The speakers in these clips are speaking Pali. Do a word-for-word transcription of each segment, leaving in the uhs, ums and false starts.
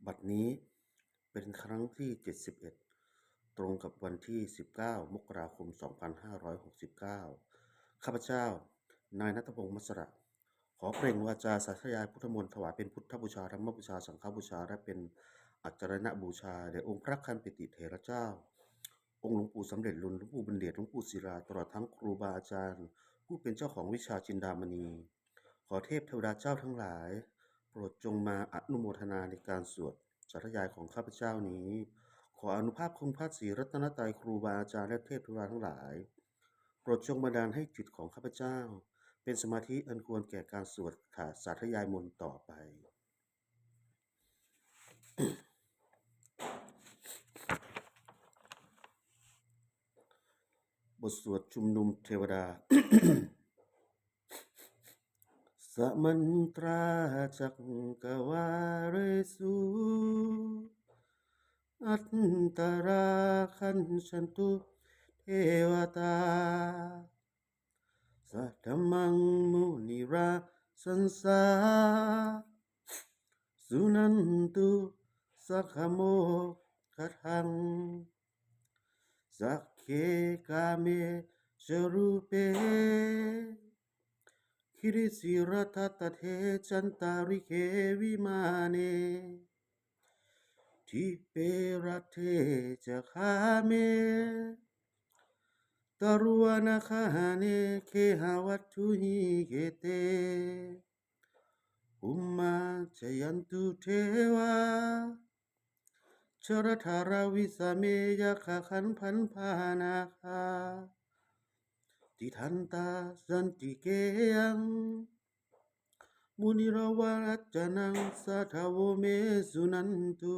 บัดนี้เป็นครั้งที่ เจ็ดสิบเอ็ด ตรงกับวันที่ สิบเก้า มกราคม สองพันห้าร้อยหกสิบเก้า ข้าพเจ้า นายณัฐพงษ์ มัสสระ ขอเปล่งวาจาสาธยายพุทธมนต์ ถวายเป็นพุทธบูชา ธรรมบูชา สังฆบูชา และเป็นอาจารณบูชาแด่องค์พระคันปิติเถระเจ้า องค์หลวงปู่สำเร็จลุน หลวงปู่บัณฑิต หลวงปู่ศิลา ตลอดทั้งครูบาอาจารย์ ผู้เป็นเจ้าของวิชาจินดามณี ขอเทพเทวดาเจ้าทั้งหลาย โปรดจงมาอนุโมทนาในการสวดสาธยายของข้าพเจ้านี้ ขออานุภาพคุณพระศรีรัตนตรัย ครูบาอาจารย์ และเทพเทวดาทั้งหลาย โปรดจงบันดาลให้จิตของข้าพเจ้า เป็นสมาธิอันควรแก่การสวดคาถาสาธยายมนต์ต่อไป บทสวดชุมนุมเทวดา Samantā cakkavāḷesu, atrāgacchantu devatā, saddhammaṃ munirājassa, suṇantu saggamokkhadaṃ. Sagge kāme ca rūpe, girisikharataṭe cantalikkhe vimāne, dīpe raṭṭhe ca gāme, taruvanagahane gehavatthumhi khette, bhummā cāyantu devā jalathalavisame yakkhagandhabbanāgā, tiṭṭhantā santike yaṃ munivaravacanaṃ sādhavo me suṇantu.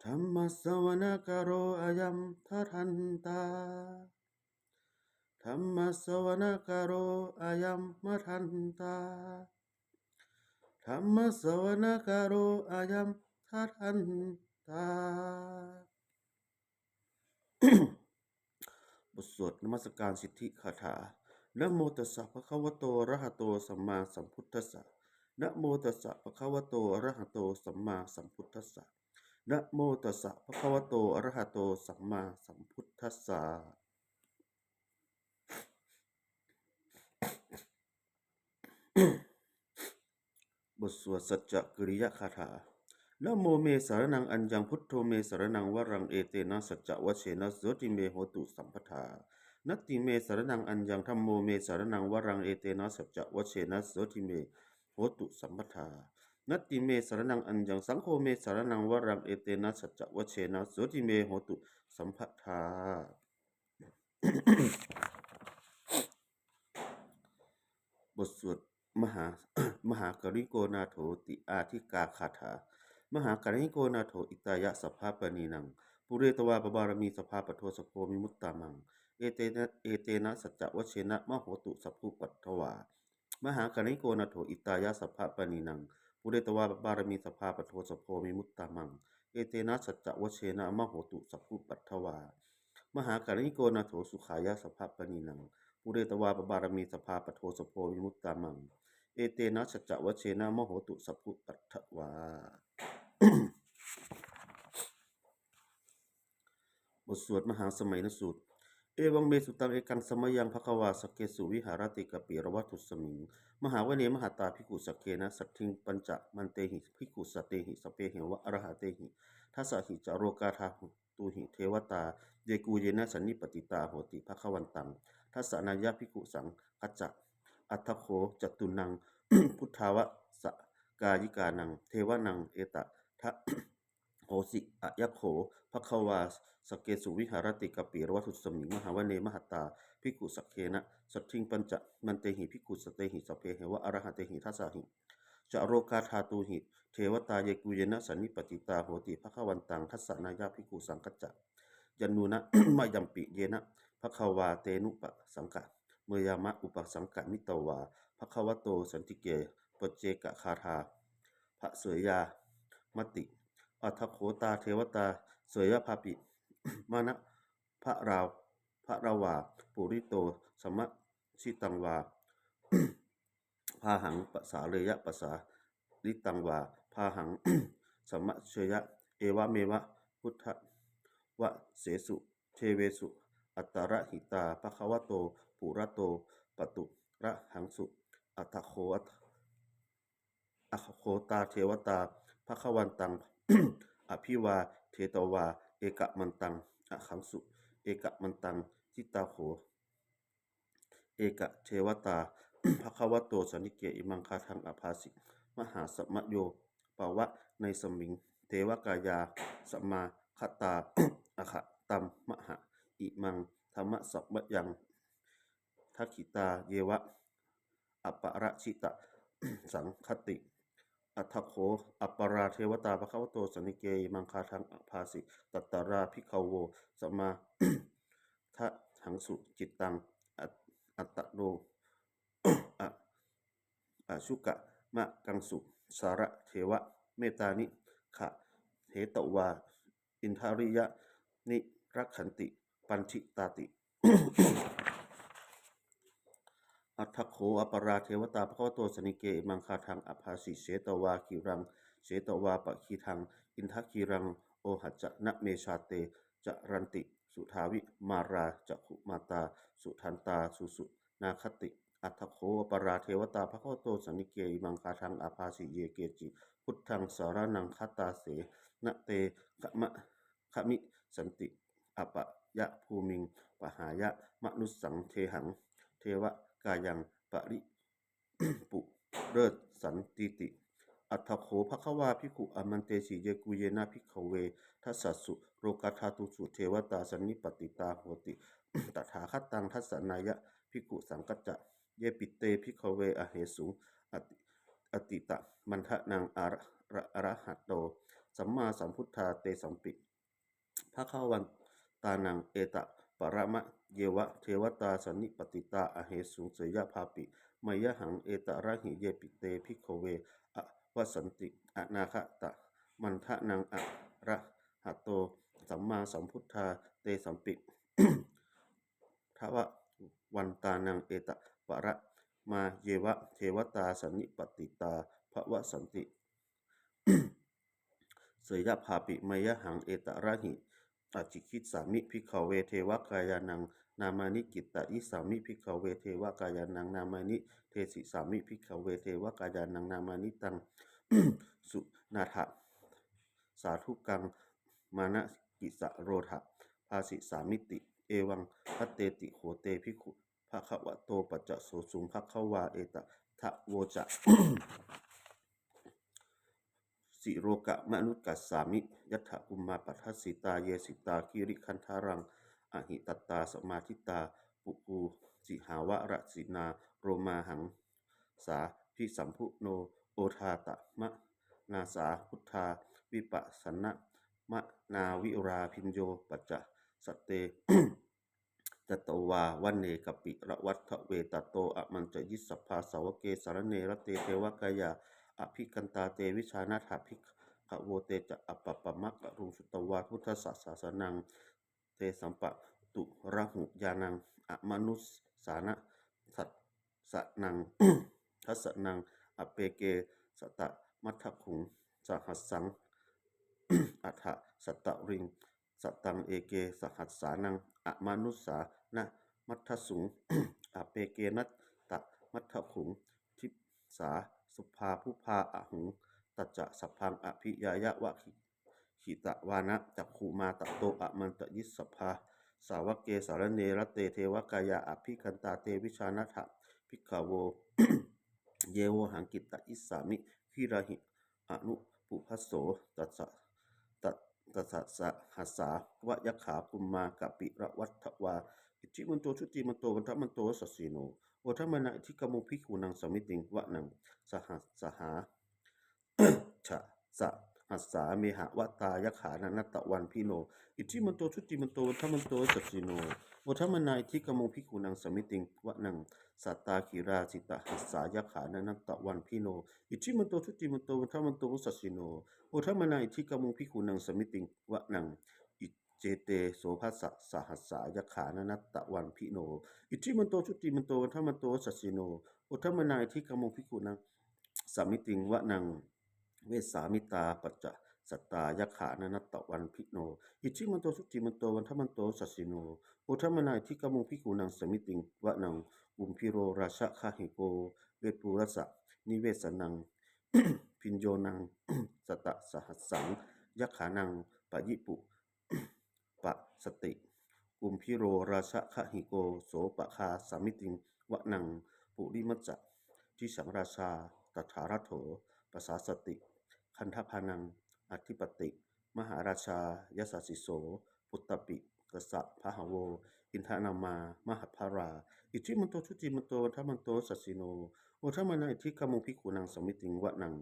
Dhammassavanakālo ayam bhadantā. Dhammassavanakālo ayam bhadantā. Dhammassavanakālo ayam bhadantā. บทสวดนมัสการสิทธิคาถา Namo tassa bhagavato arahato sammāsambuddhassa. Namo tassa bhagavato arahato sammāsambuddhassa. Namo tassa bhagavato arahato sammāsambuddhassa. บทสวดสัจจกิริยคาถา Dhammo me saraṇaṃ aññaṃ, buddho me saraṇaṃ varaṃ, etena saccavajjena sotthi me hotu sabbadā. Natthi me saraṇaṃ aññaṃ, dhammo me saraṇaṃ varaṃ, etena saccavajjena sotthi me hotu sabbadā. Natthi me saraṇaṃ aññaṃ, saṅgho me saraṇaṃ varaṃ, etena saccavajjena sotthi me hotu sabbadā. บทสวดมหา Mahākāruṇiko nātho ti ādikā gāthā. Mahākāruṇiko nātho hitāya sabbapāṇinaṃ, pūretvā pāramī sabbā patto sambodhimuttamaṃ, etena, etena saccavajjena mā hontu sabbupaddavā. Mahākāruṇiko nātho hitāya sabbapāṇinaṃ, pūretvā pāramī sabbā patto sambodhimuttamaṃ, etena saccavajjena mā hontu sabbupaddavā. Mahākāruṇiko nātho sukhāya sabbapāṇinaṃ, pūretvā pāramī sabbā patto sambodhimuttamaṃ, etena saccavajjena mā hontu sabbupaddavā. บทสวดมหาสมัยนสูตร Evaṃ me sutaṃ. Ekaṃ samayaṃ bhagavā sakkesu viharati kapilavatthusmiṃ mahāvane mahatā bhikkhusaṅghena saddhiṃ pañcamattehi bhikkhusatehi sabbeheva arahantehi. Dasahi ca lokadhātūhi devatā yebhuyyena sannipatitā honti bhagavantaṃ dassanāya bhikkhusaṅghañca. Atha kho catunnaṃ suddhāvāsakāyikānaṃ devānaṃ etadahosi: Ayaṃ kho bhagavā sakkesu viharati kapilavatthusmiṃ mahāvane mahatā bhikkhusaṅghena saddhiṃ pañcamattehi bhikkhusatehi sabbeheva arahantehi. Dasahi ca lokadhātūhi devatā yebhuyyena sannipatitā honti bhagavantaṃ dassanāya bhikkhusaṅghañca. Yannūna mayampi yena bhagavā tenupasaṅkameyyāma, upasaṅkamitvā bhagavato santike paccekagāthā bhāseyyāmāti. Atha kho tā devatā seyyathāpi pāra-, pāravā puriso sammiñjitaṃ vā bāhaṃ pasāreyya, pasā-, parittaṃ vā bāhaṃ samajjeyya. Evameva buddhavasesu devesu antarahitā bhagavato purato pāturahaṃsu. Atha kho atha kho tā devatā bhagavantaṃ abhivādetvā ekamantaṃ aṭṭhaṃsu. Ekamantaṃ ṭhitā kho ekā devatā bhagavato santike imaṃ gāthaṃ abhāsi: Mahāsamayo pavanasmiṃ devakāyā samāgatā. Āgatamha imaṃ dhammasamayaṃ dakkhitāyeva aparājitasaṅghanti. Atha kho aparā devatā bhagavato santike imaṃ gāthaṃ abhāsi: Tatra bhikkhavo samādahaṃsu cittaṃ attano ajukamakaṃsu. Sārathīva mettāni gahetvā indriyāni rakkhanti paṇḍitāti. Atha kho aparā devatā bhagavato santike imaṃ gāthaṃ abhāsi: Chetvā khīlaṃ chetvā palighaṃ indakhīlaṃ ohacca manejā te caranti suddhā vimalā cakkhumatā sudantā susunāgāti. Atha kho aparā devatā bhagavato santike imaṃ gāthaṃ abhāsi: Ye keci buddhaṃ saraṇaṃ gatāse na te gama gamissanti apāyabhūmiṃ pahāya mānusaṃ dehaṃ devakāyaṃ paripūressantīti. Atha kho bhagavā bhikkhū āmantesi: Yebhuyyena bhikkhave dasasu lokadhātūsu devatā sannipatitā honti tathāgataṃ dassanāya bhikkhusaṅghañca. Yepi te bhikkhave ahesuṃ ati atītamaddhānaṃ ara arahato sammāsambuddhā tesampi bhagavantānaṃ etaparamāyeva devatā sannipatitā ahesuṃ seyyathāpi mayhaṃ etarahi. Yepi te bhikkhave avassanti anāgatamaddhānaṃ arahato sammāsambuddhā tesampi bhagavantānaṃ etaparamāyeva devatā sannipatitā bhavassanti seyyathāpi mayhaṃ etarahi. Ācikkhissāmi bhikkhave devakāyānaṃ nāmāni, kittayissāmi bhikkhave devakāyānaṃ nāmāni, desissāmi bhikkhave devakāyānaṃ nāmāni. Taṃ suṇātha sādhukaṃ manasikarotha bhāsissāmīti. Evaṃ bhanteti kho te bhikkhū bhagavato paccassosuṃ. Bhagavā etadavoca: Silokamanukassāmi, yattha bhummā tadassitā; ye sitā girigabbharaṃ, pahitattā samāhitā. Puthū sīhāva sallīnā, lomahaṃsābhisambhuno; odātamanasā suddhā, vippasannamanāvilā. Bhiyyo pañcasate ñatvā, vane kāpilavatthave; tato āmantayi satthā, sāvake sāsane rate. Devakāyā abhikkantā, te vijānātha bhikkhavo; te ca ātappamakaruṃ, sutvā buddhassa sāsanaṃ. Tesampāturahu ñāṇaṃ, amanussāna dassanaṃ. Dassanaṃ appeke satamaddakkhuṃ, sahassaṃ atha sattariṃ. Sataṃ eke sahassānaṃ, amanussānamaddasuṃ; appekenantamaddakkhuṃ, disā sabbā phuṭā ahuṃ. Tañca sabbaṃ abhiññāya, vavakkhitvāna cakkhumā; tato āmantayi satthā, sāvake sāsane rate. Devakāyā abhikkantā, te vijānātha bhikkhavo; ye vohaṃ kittayissāmi, girāhi anupubbaso. Tassa, ta-, tassahassaṃ va yakkhā, bhummā kāpilavatthavā; iddhimanto jutimanto, vaṇṇavanto yasassino; modamānā abhikkāmuṃ, bhikkhūnaṃ samitiṃ vanaṃ. Saha-, sahā, cha, sahassā mehavattā, yakkhā nānattavaṇṇino; iddhimanto jutimanto, vaṇṇavanto yasassino; modamānā abhikkāmuṃ, bhikkhūnaṃ samitiṃ vanaṃ. Sātāgirā sitasahassā, yakkhā nānattavaṇṇino; iddhimanto jutimanto, vaṇṇavanto yasassino; modamānā abhikkāmuṃ, bhikkhūnaṃ samitiṃ vanaṃ. Iccete soḷasasahassā, yakkhā nānattavaṇṇino; iddhimanto jutimanto, vaṇṇavanto yasassino; modamānā abhikkāmuṃ, bhikkhūnaṃ samitiṃ vanaṃ. vessāmittā pañcasatā yakkhā nānattavaṇṇino, iddhimanto jutimanto vaṇṇavanto yasassino, modamānā abhikkāmuṃ bhikkhūnaṃ samitiṃ vanaṃ. Kumbhīro rājagahiko vepullassa nivesanaṃ, bhiyyo naṃ satasahassaṃ yakkhānaṃ payirupāsati. Kumbhīro rājagahiko sopāga samitiṃ vanaṃ. Purimañca disaṃ rājā dhataraṭṭho pasāsati, gandhabbānaṃ ādhipati mahārājā yasassi so. Puttāpi tassa bahavo indanāmā mahabbalā, iddhimanto jutimanto vaṇṇavanto yasassino, modamānā abhikkāmuṃ bhikkhūnaṃ samitiṃ vanaṃ.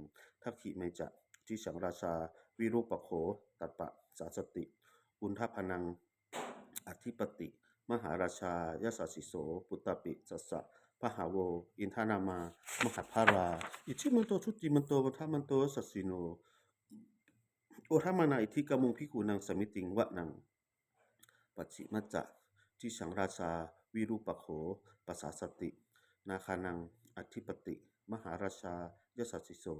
Dakkhiṇañca disaṃ rājā virūpakkho taṃ pasāsati, gandhabbānaṃ ādhipati mahārājā yasassi so. Puttāpi tassa bahavo indanāmā mahabbalā, iddhimanto jutimanto vaṇṇavanto yasassino, modamānā abhikkāmuṃ bhikkhūnaṃ samitiṃ vanaṃ. Pacchimañca disaṃ rājā virūpakkho pasāsati, nāgānaṃ ādhipati mahārājā yasassi so.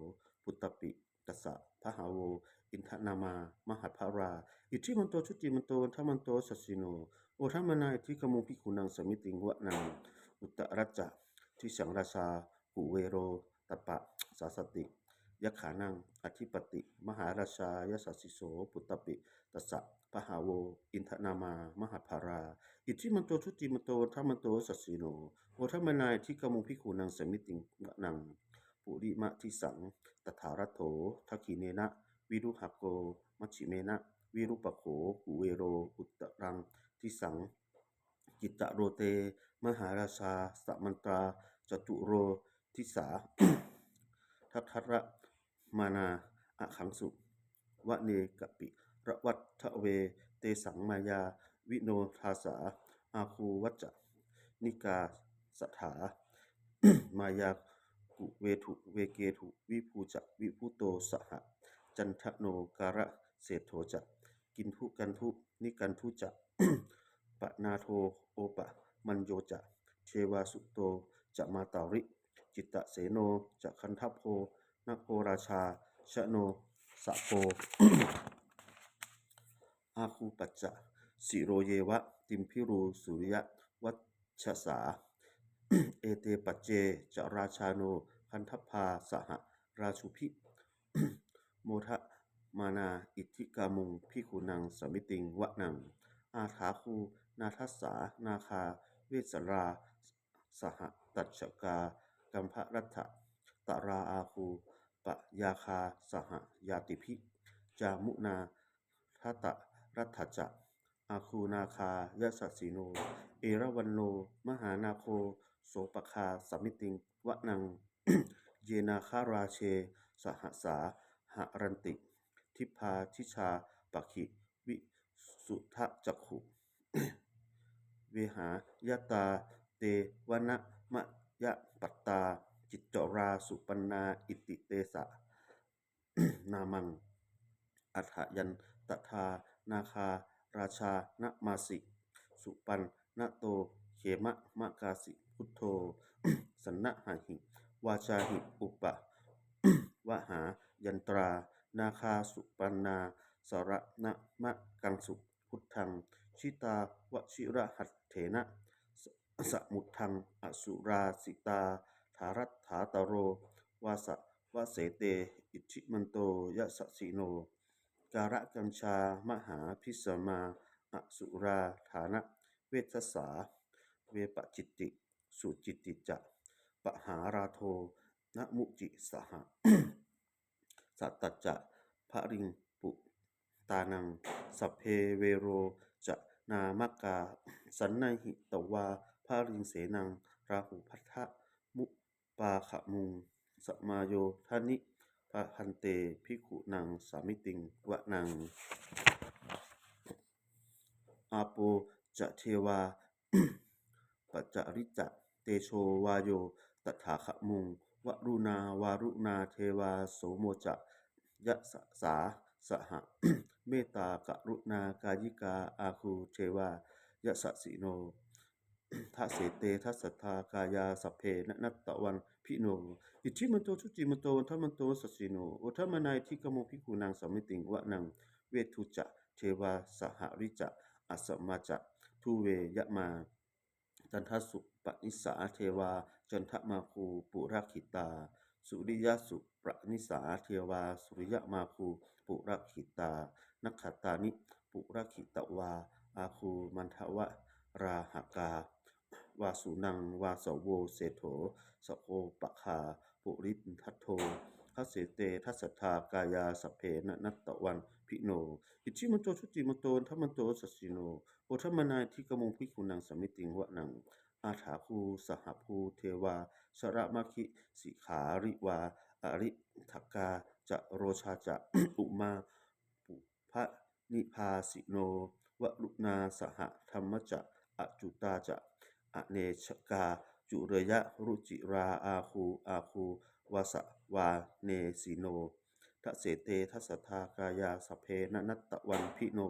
Puttāpi tassa bahavo indanāmā mahabbalā, iddhimanto jutimanto vaṇṇavanto yasassino, modamānā abhikkāmuṃ bhikkhūnaṃ samitiṃ vanaṃ. Uttarañca disaṃ rājā kuvero taṃ pasāsati, yakkhānaṃ ādhipati mahārājā yasassi so. Puttāpi tassa bahavo indanāmā mahabbalā, iddhimanto jutimanto vaṇṇavanto yasassino, modamānā abhikkāmuṃ bhikkhūnaṃ samitiṃ vanaṃ. Purimadisaṃ dhataraṭṭho dakkhiṇena virūḷhako, majjhimena virūpakkho kuvero uttaraṃ disaṃ. Citraro te mahārājā samantā caturo disā, daddallamānā aṭṭhaṃsu vane kāpilavatthave. Tesaṃ māyāvino dāsā āgū vañcanikatantā, māyā kuṭeṇḍu veṭeṇḍu viṭū ca viṭuṭo saha, candano kālaseṭṭho ca kinnughaṇḍu nighaṇḍu ca, panādo opamañño ca devasūto ca mātali, cittaseno ca gandhabbo naḷo rājā janosabho, āgū pañca sīso yeva timbarū suriyavacchasā. Ete pañce ca rājāno gandhabbā saha rājubhi, modamānā abhikkāmuṃ bhikkhūnaṃ samitiṃ vanaṃ. Athāgū nāgasā nāgā vesālā sahatacchakā kambalassatarā, āgū pāyāgā saha ñātibhi, yāmunā dhataraṭṭhā ca āgū nāgā yasassino, erāvaṇo mahānāgo sopāga samitiṃ vanaṃ. Ye nāgarāje sahasā haranti, dibbā dijā pakkhi visuddhacakkhū, vehāyatā te vanamajjhapattā, citrā supaṇṇā iti tesa nāmaṃ. Athāyaṃ tadā nāgarājānamāsi, supaṇṇato khemamakāsi buddho, saṇhāhi vācāhi upavhayantā, nāgā supaṇṇā saraṇamakaṃsu buddhaṃ. Jitā vajirahatthena samuddaṃ asurā sitā, dānattā taro vāsavassete iddhimanto yasassino. Kālakañjā mahābhismā asurā dānaveghasā, vepacitti sucitti ca pahārādo namucī saha. Satañca baliputtānaṃ sabbe verocanāmakā, sannayhitvā baliṃ senaṃ rāhubhaddamupāgamuṃ, samayodāni bhaddante bhikkhūnaṃ samitiṃ vanaṃ. Āpo ca devā paṭhavī ca tejo vāyo tadāgamuṃ, varuṇā vāruṇā devā somo ca yasasā saha. Mettākaruṇākāyikā āgū devā yasassino, dasete dasadhā kāyā sabbe nānattavaṇ pino. Iddhimanto jutimanto vaṇṇavanto yasassino, modamānā iddhikammaṃ bhikkhūnaṃ samitiṃ vanaṃ. Veṇḍū ca devā sahalī ca asamā ca duve yamā, candassūpanisā devā candamāgū purakkhitā, suriyassūpanisā devā suriyamāgū purakkhitā, nakkhattāni purakkhitvā āgū mandavalāhakā, vasūnaṃ vāsavo seṭṭho sakkopāga purindado. Dasete dasadhā kāyā sabbe nānattavaṇṇino, iddhimanto jutimanto vaṇṇavanto yasassino, modamānā iddhikammaṃ bhikkhūnaṃ samitiṃ vanaṃ. Athāgū sahabhū devā jalamaggisikhāriva, ariṭṭhakā ca rojā ca ummāpupphanibhāsino, varuṇā sahadhammā ca accutā ca anejakā, sūleyyarucirā āgū āgū vāsavanesino. Dasete dasadhā kāyā sabbe nānattavaṇṇino,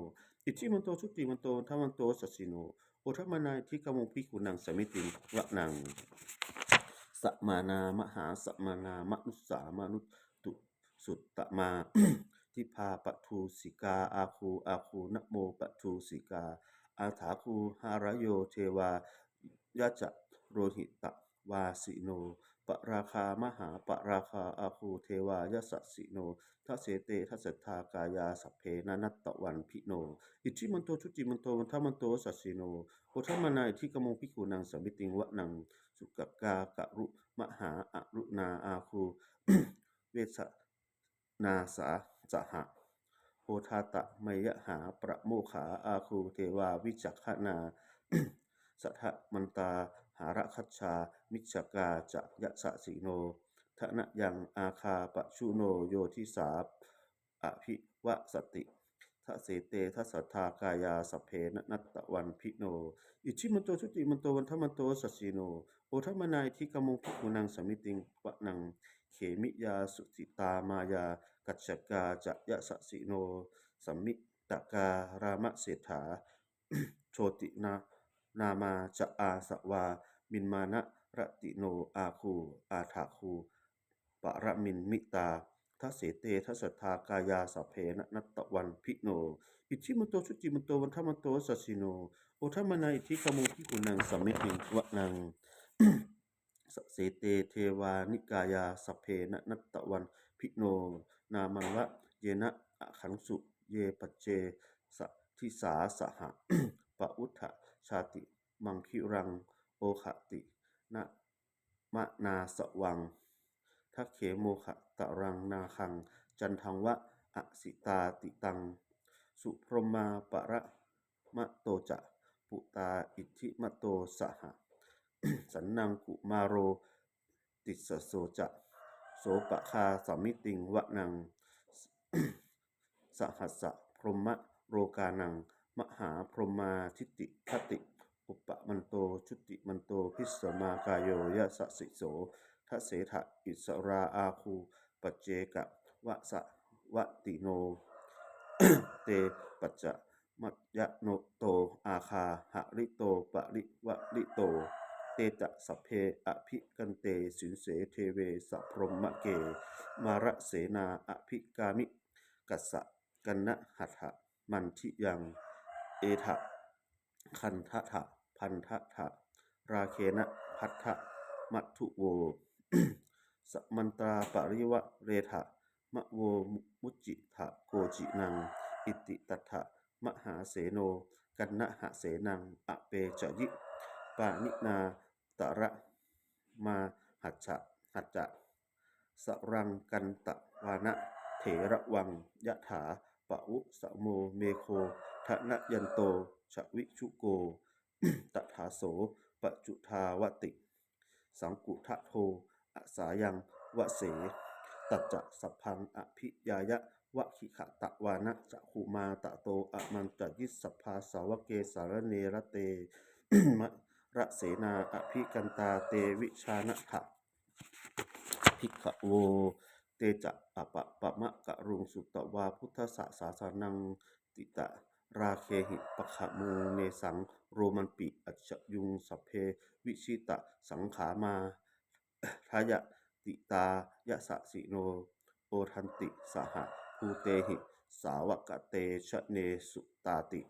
iddhimanto jutimanto vaṇṇavanto yasassino, modamānā iddhikammaṃ bhikkhūnaṃ samitiṃ vanaṃ. Samānā mahāsamānā mānusā mānusuttamā, dibbā paṭhasikā āgū āgū nāma paṭhasikā, athāgū harayo devā yasalohitavāsino, pāragā mahāpāragā āgū devā yasassino. Dasete dasadhā kāyā sabbe nānattavaṇṇino, iddhimanto jutimanto vaṇṇavanto yasassino, modamānā iddhikammaṃ bhikkhūnaṃ samitiṃ vanaṃ. Sukkā karumhā aruṇā āgū vesa nāsā saha, odātamayhā pāmokkhā āgū devā vicakkhaṇā, sadamantā hāragajā missakā ca yasassino, thanayaṃ āgā pajjunno yo disā abhivassati. Dasete dasadhā kāyā sabbe nānattavaṇṇino, iddhimanto jutimanto vaṇṇavanto yasassino, modamānā iddhikammaṃ bhikkhūnaṃ samitiṃ vanaṃ. Khemiyā tusitā māyā kassakā ca yasassino, lambitakā lāmaseṭṭhā jotināmā ca āsavā, nimmānaratino āgū athāgū paranimmitā. Dasete dasadhā kāyā sabbe nānattavaṇṇino, iddhimanto jutimanto vaṇṇavanto yasassino, modamānā iddhikammaṃ bhikkhūnaṃ samitiṃ vanaṃ. Saṭṭhete devanikāyā sabbe nānattavaṇṇino, nāmanvayena aṭṭhaṃsu ye paccasīsā disā saha, pavutthajātimakkhilaṃ oghatiṇṇamanāsavaṃ, dakkhemoghataraṃ nāgaṃ candaṃva asitātitaṃ. Subrahmā paramatto ca puttā iddhimato saha, sanaṅkumāro tisso ca sopāga samitiṃ vanaṃ. Sahassabrahmalokānaṃ mahābrahmābhitiṭṭhati, opamato jutimanto bhismākāyo yasassi so. Dasettha issarā āgū paccekavasavattino, te pañcamatto āgā hārito parivārito. Te ca sabbe abhikkante sinde deve sabrahmake, mārasenā abhikkāmi kassa kaṇhassa mandiyaṃ. Etha gaṇhatha bandhatha rāgena bandhamatthu vo, samantā parivāretha mā vo muñcittha koci naṃ. Iti tattha mahāseno kaṇhasenaṃ apesayi, pāṇinā talamāhacca, hacca saraṃ katvāna bheravaṃ. Yathā pāvussako megho thanayanto savijjuko, tadā so paccudāvatti saṅkuddho asayaṃvase. Tañca sabbaṃ abhiññāya vavakkhitvāna cakkhumā, tato āmantayi satthā sāvake sāsane rate. Mārasenā abhikkantā te vijānātha bhikkhavo. Te ca ātappamakaruṃ sutvā buddhassa sāsanaṃ, vītarāgehi pakkhamuṃ nesaṃ lomampi iñjayuṃ. Sabbe vijitasaṅgāmā Jayati tā yasassino modanti saha bhūtehi sāvakadesanesutāti.